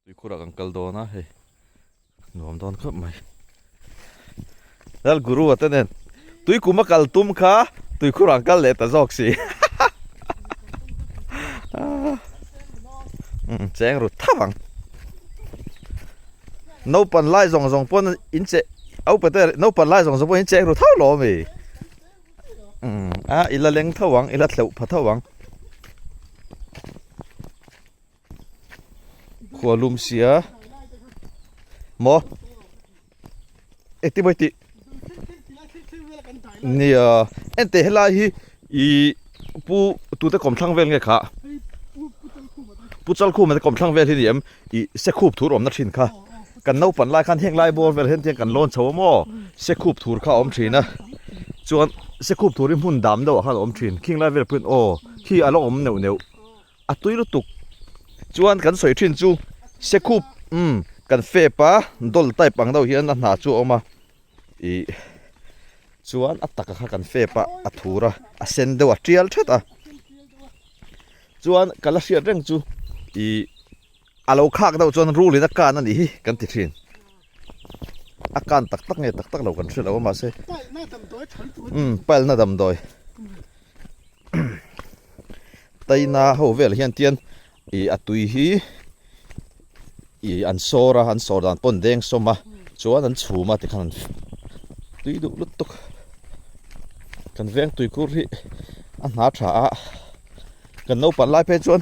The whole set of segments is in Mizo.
Tuikhurah kan kal dawn a hei nuam dawn khawp mai. Lal Guru a te nen tuikum a kal tum kha tuikhurah an kal leh ta zawk si. Cheng ru thap ang. Naupan lai zawng zawng pawn in che au pete naupan lai zawng zawng pawn in cheng ru tho lo ami. A i la leng tho ang i la tleuh pha tho ang. Khua lum sia maw engtin maw tih nia enteh helai hi ih pu tute kawmthlang vel nge kha pu chalkhuma te kawmthlang vel hi ni em ih sekhup thur awmna thin kha kan naupan lai khan heng lai bawr vel hian tiang kan lawn chho a maw sekhup thur kha a awm thin a chuan sekhup thur hi hmun dam deuh ah khan a awm thin khing lai vel pawhin aw khi a la awm neuh neuh. A tui lutuk chuan kan sawi thin chu sekhup umm kan fep a doll type ang deuh hian a hna chu a awm a ih chuan a taka kha kan fep a a thur a a sen deuh a tial thet a chuan ka la hriat reng chu ih a lo khak deuh chuan rul in a kan a nih hi kan ti thin a kan tak tak nge tak tak lo kan hre lo a mahse umm pile na damdawi. Taina ho vel hian tian ih a tui hi ih an sawr a an sawr dan pawh an deng sawm a chuan an chhum a tikhan an tui duh lutuk kan veng tui kur hi a hna tha a kan naupang lai phei chuan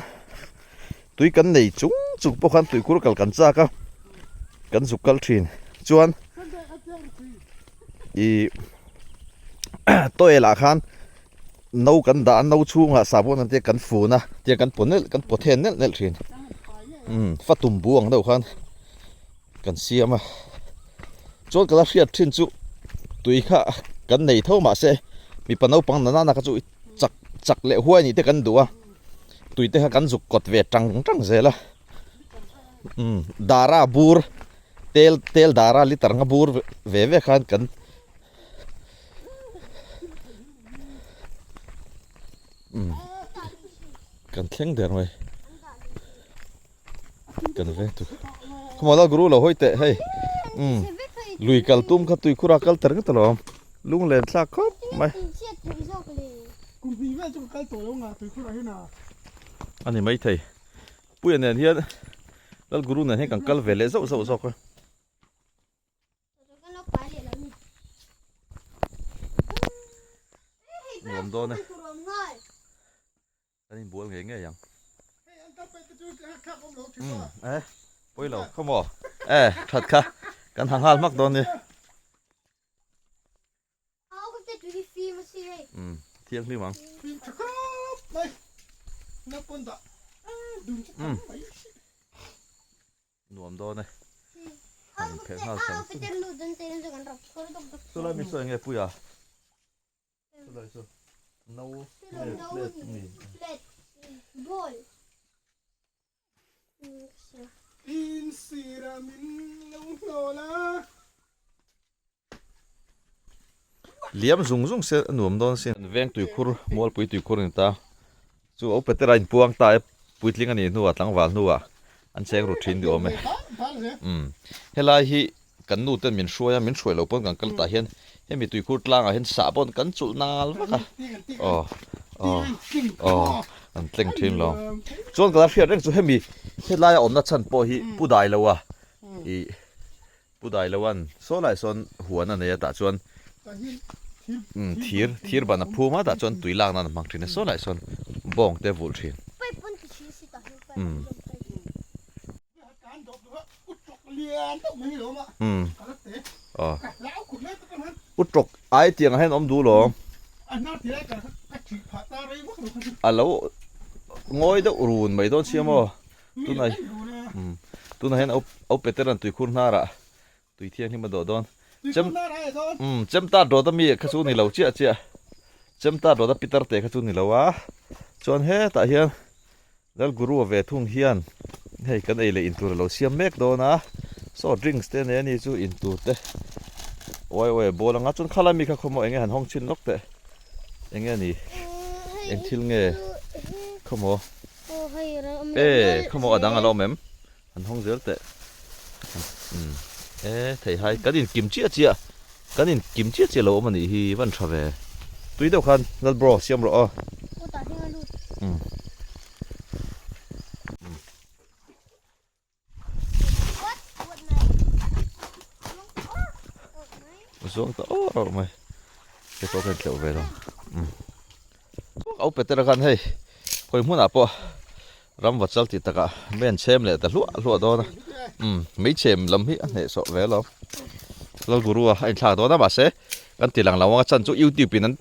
tui kan nei chung chung pawh khan tuikhur kal kan chak a kan zuk kal thin chuan ih toilet ah khan no kan dah a no chhungah sahbawn ang te kan fun a tiang kan paw nelh kan paw then nelh nelh thin umm fa tum bu ang deuh khan kan siam a chuan ka la hriat thin chu tui kha kan nei tho mahse mipa naupang nana na kha chu chak chak leh huai nih te kan duh a tui te kha kan zuk kawt ve tang tang zel a umm dara bur tel tel dara liter nga bur ve ve khan kan. Kan thleng der mai kan veng tur khawmaw lal guru lo hawi teh hei umm lui kal tum kha tui khura kal ter ngawt alawm lunglen thlak khawp mai a ni maithei puia nen hian lal guru nen hian kan kal ve leh zauh zauh zawk a. Nuam dawn e. Kan inbual ngei ngei ang. Umm e pawi lo khaw maw e that kha kan ha nghal hmak dawn ni. Umm thianghlim ang. Umm. Nuam dawn e. Han inphelh nghal sang chung. Chulai mi sawi nge puia? Chulai chu no nge plate mi? Liam zung zung se a nuam dawn sin. Veng tuikhur Mualpui tuikhur a ni ta. Chu o Petera inpuang ta e puitling a nih hnuah tlangval hnuah an cheng ru thin ni awm e. Umm helai hi kan nu ten min hruai a min hruai lo pawn kan kal tah hian hemi tuikhur tlangah hian sah pawn kan chulh nal vak a. Aw aw aw an tleng thin lo. Chuan ka la hriat reng chu hemi helaia awmna chhan pawh hi Pu Dailoa ih Pu Dailoan saw lai sawn huan a nei a tah chuan thir thir ban a phum a tah chuan tui lak nan a hmang thin a saw lai sawn bawng te a vulh thin. Umm aw u tawk ai tiang ah hian awm duh lo a lo ngawi deuh run mai dawn sia maw. Tunah umm tunah hian au Peter-a'n tuikhur hnarah tui thianghlim a dawh dawn. Chem umm chem tat rawt a mi kha chu ni lo chiah chiah. Chem tat rawt a Peter te kha chu ni lo a. Chuan hetah hian Lal Guru-a ve thung hian hei kan ei leh in tur a lo siam mek dawn a. Saw drinks te nei a ni chu in tur te uai uai a bawl anga chuan khalai mi kha khawmaw enge han hawng chhin lawk teh. Enge a ni? Eng thil nge khawmaw? E khawmaw a dang a la awm em? Han hawng zel teh. Umm e thei hai kan in kim chiah chiah kan in kim chiah chiah lo awm a nih hi van tha ve. Tui deuh khan lal bro siam rawh aw. Umm. Zuang ta awr awr mai te pawh khan tleuh ve lo umm au petera khan hei khawi hmunah pawh ram va chal tih takah mei an chhem leh ta hluah hluah dawn a umm mei chhem lam hi a hnehsawh ve alawm Lalguru a a inthlak dawn a mahse kan ti lang lo ang a chan chu youtube in an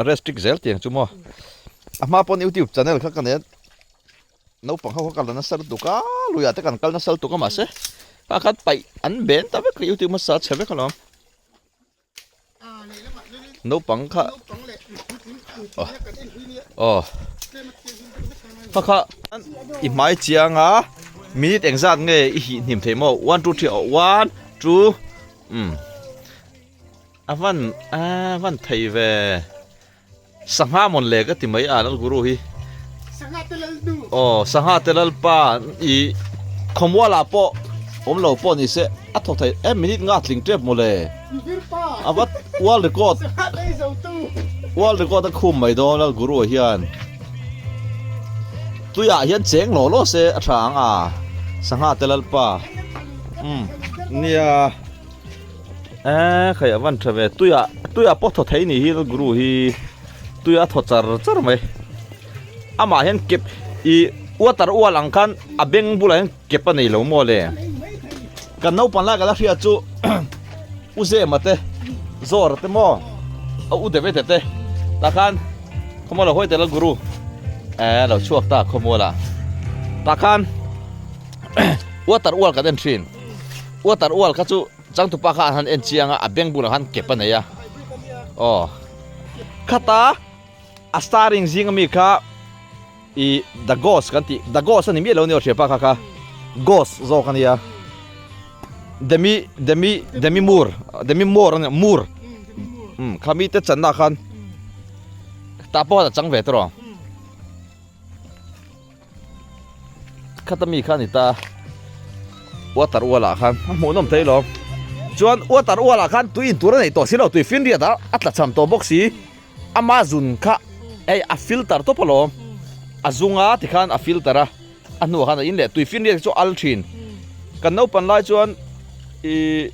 restrict zel tiang chu maw a hma pawn youtube channel kha ka nei a. Naupang ho kha kal nasa lutuk a, luiah te kan kal nasa lutuk a mahse kha khan paih an ben ta vek a youtube hmasa a chhe vek alawm. Naupang kha aw kha kha i hmai chiang a minute engzat nge i hih hnim thei maw one two three one two um a van a van thei ve. Sangha mawn le ka ti mai a Lal Guru hi. Sangha te lal nu. Aw sangha te lal pa i khawmual ah pawh awm lo pawh ni se a thaw thei em minute nga tling tep maw le. Mihir pa. A va world record. Sangha te i zo tu. World record a khum mai dawn Lal Guru hian. Tuiah hian cheng law law se a tha ang a sangha te lal pa. Umm nia. Eee khai a van tha ve tuiah tuiah pawh thaw thei ni hi guru hi tuiah a thaw char char mai amah hian kep ih water ual ang khan a beng bulah hian kep a nei lo maw le kan naupang lai ka la hriat chu u zema te zawr te maw a u deve te te tah khan khawmual lo hawi tel a guru eee lo chhuak ta khawmual ah tah khan water ual kan en thin. Water ual kha chu changtupa kha an han en chiang a, a beng bulah khan kep a nei a. Aw. Khata a starring zing ami kha i The Ghost kan tih, The Ghost a ni miah lo a ni aw hriapa kha kha. Ghost zawk a nia. Demi Demi Demi Moore Demi Moore a ni Moore. Umm kha mite channa khan tah pawh khan a chang ve tawh. Khata mi kha a ni ta water ual ah khan a hmuh nawm thei lo chuan water ual ah khan tui in tur a nei tawh si lo tui finriat ah a tla cham tawh bawk si ama zun kha hei a filter tawp alawm a zung a tikhan a filter a a hnuah khan a in leh tui finriat chu al thin kan naupan lai chuan ih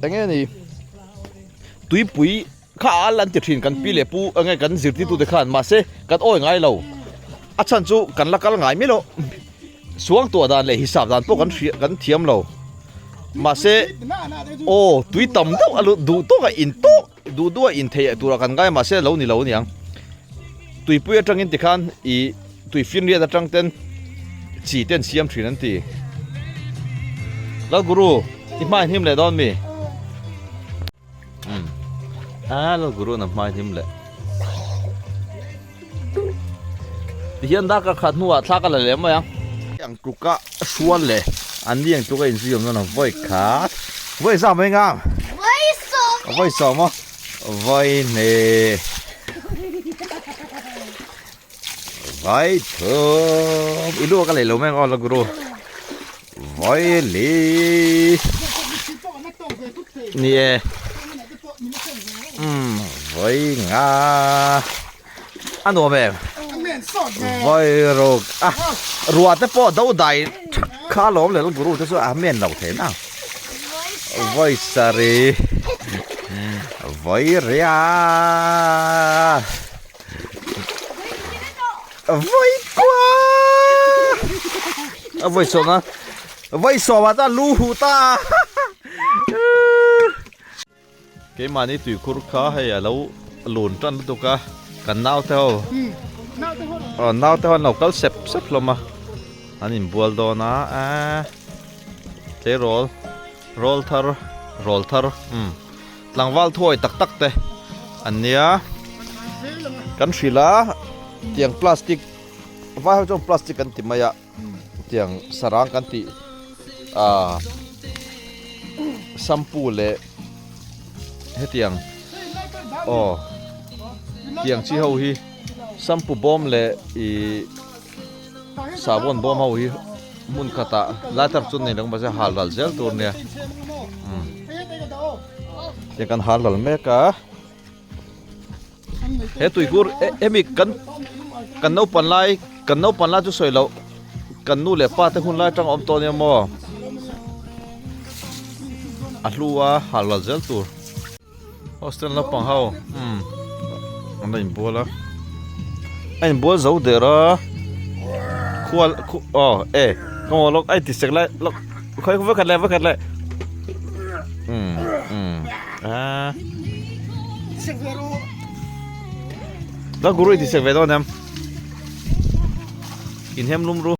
eng nge ni tuipui. Kha a al an ti thin kan pi leh pu enge kan zirtirtu te khan mahse kan awi ngai lo a chhan chu kan la kal ngai mai lo suang tuah dan leh hisap dan pawh kan hria kan thiam lo mahse aw tui tam deuh a lut duh tawk a in tawk duh duh a in theih turah kan ngai mahse lo ni lo aniang tuipui atangin tikhan ih tui finriat atang ten chi te an siam thin an ti Lalguru i hmai hnim leh dawn mi. Um. A lo guru na hmai hlim leh. Ti hian dar ka khat hnuah thla ka la leh mai a. Ang tluka hrual leh an ni ang tluka inzui awm dawn a vawi khat. Vawi zam mai nga. Vawi sawm. Vawi sawm a. Vawi hne. Vawi thum. I lu ka lei lo mai ang aw la guru. Vawi li. Ni e. Umm vawi nga. A nuam em? Vawi ruk. A ruah te pawh do dai kha lawm leh guru te chu a men lo thei na. Vawi sarih. Vawi ria. Vawi kua a vawi sawm a vawi sawm ah chuan lu huh ta keimahni tuikhur kha hei a lo lun tan lutuk a kan naute ho aw naute ho an lo kal sep sep hlawm a an inbual dawn a eee tleirawl rawl thar rawl thar umm. Tlangval thuawi tak tak te an nia. Kan hrilh a, tiang plastic vai ho chuan plastic kan ti mai a, tiang sarang kan tih ah shampoo leh hetiang aw tiang chi ho hi shampoo bawm leh ih. Sahbawn bawm ho hi hmun khatah lighter chu nei lo mahse hal ral zel tur nia. Umm tiang kan hal ral mek a. He tuikur hemi kan kan naupan lai kan naupan lai chu sawi loh kan nu leh pa te hun lai atang a awm tawh ania maw a hlu a hal ral zel tur. Hostel naupang ho umm an la inbual a a inbual zo der a khual khu aw e ka maw lawk a inti sek lai lawk khawi vawikhat leh vawikhat leh umm umm aaa la guru inti sek ve dawn em inhem lum ru.